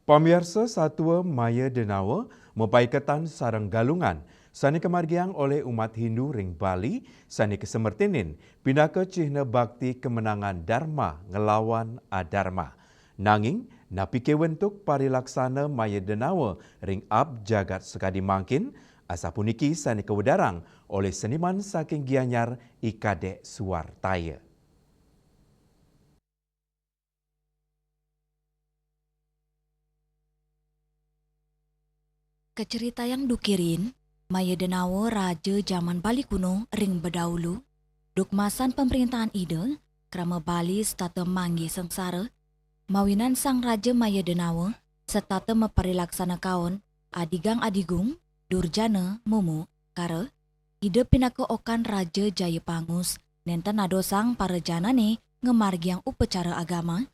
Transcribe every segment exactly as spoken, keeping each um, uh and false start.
Pamiarsa, satua Maya Denawa mapaiketan sareng galungan sane kamargiang olih umat Hindu ring Bali sane kasemertinin pinaka cihna bakti kamenangan darma nglawan adarma. Nanging, napike wentuk parilaksana Maya Denawa ring aab jagat sakadi mangkin? Asapuniki sane kawedarang olih seniman saking Gianyar, I Kadek Suartaya. Kaceritayang dukirin, Maya Denawa raja jaman Bali kuno ring bedaulu, duk masan pamrentahan Ida, krama Bali setata manggi sangsara, mawinan Sang Raja Maya Denawa setata maparilaksana kaon Adigang Adigung, Durjana, Momo, Kara, Ida pinaka okan Raja Jaya Pangus nenten nadosang para janane ngamargiang upacara agama.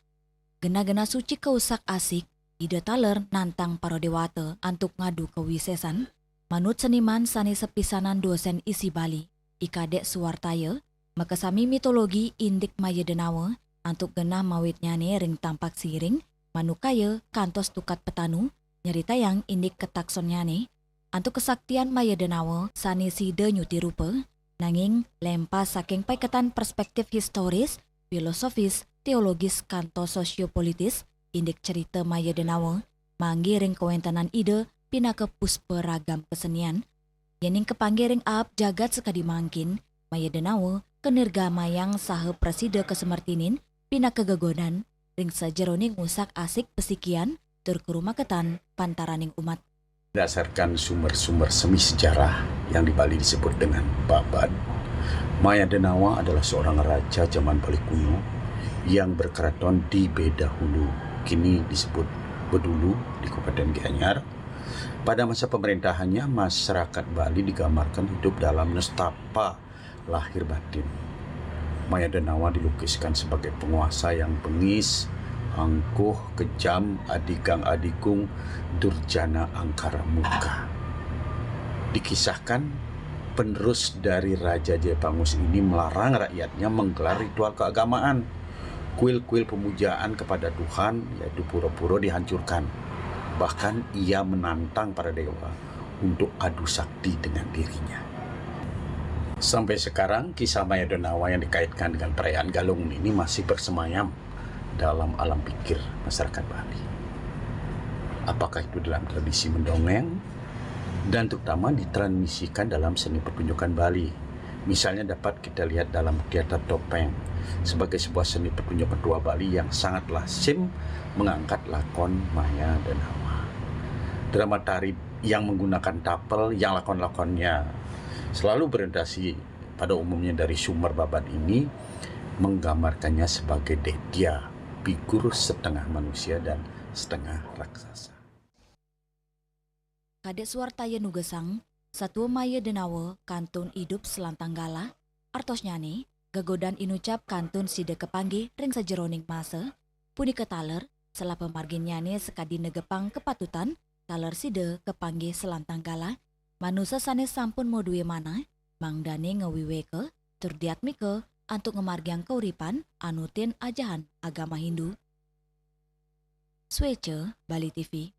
Genah-genah suci kausak-asik, Ida taler nantang para dewata antuk ngadu kawisesan, manut seniman sane sepisanan dosen isi Bali, I Kadek Suartaya, makasami mitologi indik Maya Denawa antuk genah mawitnyane ring tampak siring, manukaya kantos tukad petanu, nyeritayang indik kataksonnyane, antuk kasaktian Maya Denawa sane sida nyuti rupa, nanging lempas saking paiketan perspektif historis, filosofis, teologis, kantos sosiopolitis, indik cerita Maya Denawa, manggi ring kawentenan Ida pinaka puspa ragam kesenian. Yening kapanggih ring aab jagat sakadi mangkin, Maya Denawa kanirgamayang saha prasida kasemertinin pinaka gegodan ring sajeroning ngusak-asik pasikian tur karumaketan pantaraning umat. Berdasarkan sumber-sumber semi sejarah yang di Bali disebut dengan Babad, Maya Denawa adalah seorang raja zaman Bali kuno yang berkeraton di Bedahulu, kini disebut Bedulu, di Kabupaten Gianyar. Pada masa pemerintahannya, masyarakat Bali digambarkan hidup dalam nestapa lahir batin. Maya Denawa dilukiskan sebagai penguasa yang bengis, angkuh, kejam, adigang adigung, durjana angkara murka. Dikisahkan, penerus dari Raja Jaya Pangus ini melarang rakyatnya menggelar ritual keagamaan. Kuil-kuil pemujaan kepada Tuhan, yaitu pura-pura, dihancurkan. Bahkan ia menantang para dewa untuk adu sakti dengan dirinya. Sampai sekarang, kisah Maya Denawa yang dikaitkan dengan perayaan Galungan ini masih bersemayam dalam alam pikir masyarakat Bali. Apakah itu dalam tradisi mendongeng dan terutama ditransmisikan dalam seni pertunjukan Bali. Misalnya dapat kita lihat dalam teater topeng sebagai sebuah seni pertunjukan tua Bali yang sangat lazim mengangkat lakon Maya Denawa. Drama tari yang menggunakan tapel, yang lakon-lakonnya selalu berorientasi pada umumnya dari sumber Babad ini, menggambarkannya sebagai detya, figur setengah manusia dan setengah raksasa. Kadek Suartaya nugesang, satua Maya Denawa kantun idup selantang galah, artosnyane, gegodan inucap kantun sida kapanggih ring sajeroning masa, punika taler, salapa marginnyane sakadi negepang kapatutan, taler sida kapanggih selantang galah, manusa sane sampun madue manah, mangdane ngawiweka, tur diatmika, antuk ngamargiang kauripan anutin ajahan agama Hindu. Swecha, Bali T V.